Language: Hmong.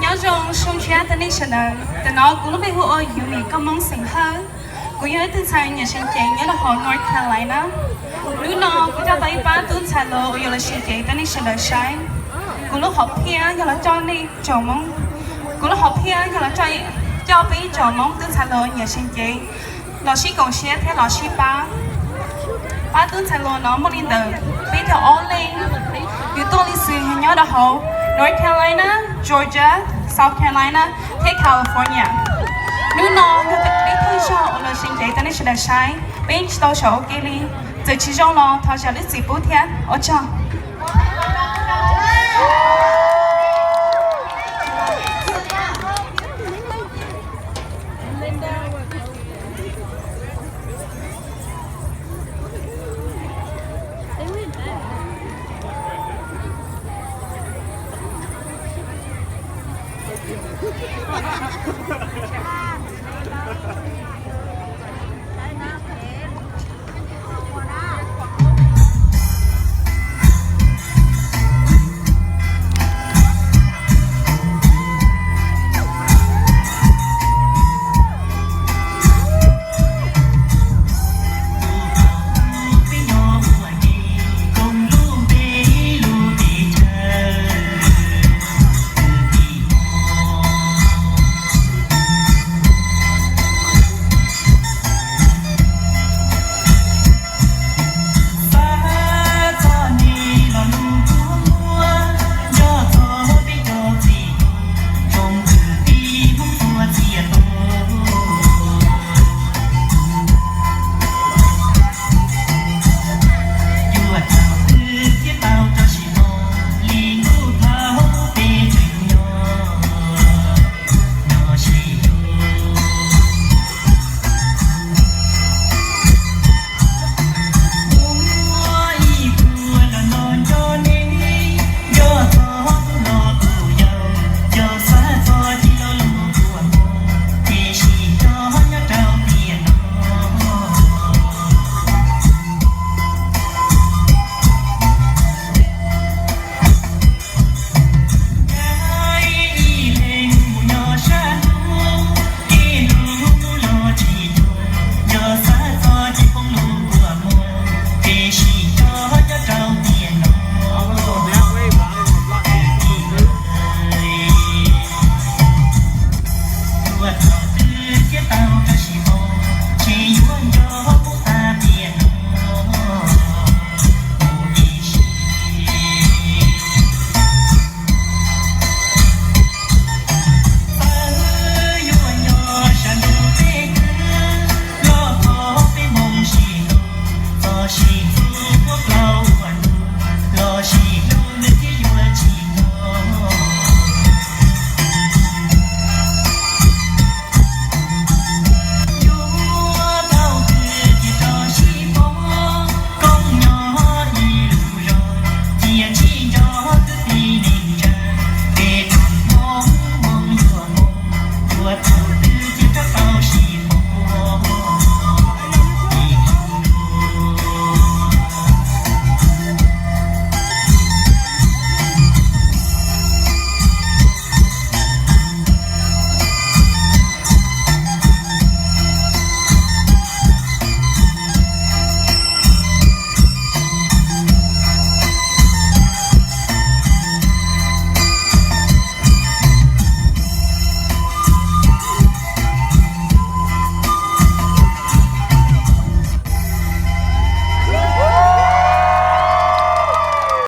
Nyob zoo zoo siab rau nej sawv daws. Ntawm no kuv lub npe hu ua Yumi Koj Moob xeem Hawj. Kuv yog ib tug ntxhais nyiam seev cev nyob rau hauv North Carolina. Hnub no kuv coj tau ib pab tub ntxhais los uas yuav los seev cev rau nej sawv daws saib. Kuv lub hom phiaj yog los coj nej tsoom Hmoob, kuv lub hom phiaj yog los coj peb tsoom Hmoob tub ntxhais los nyiam seev cev los sib koom siab thiab los sib pab. Pab tub ntxhais los no muaj li ntawm peb caug ob leej. Yus tuaj li xws nyob rau hauv North Carolina, Georgia, South Carolina thiab California. Hnub no yog peb thawj zaug uas los seev cev rau nej sawv daws saib. Peb tsis tau saum ua ke li. Txawm tsis zoo los thov zam lub txim pub thiab. Ua tsaug.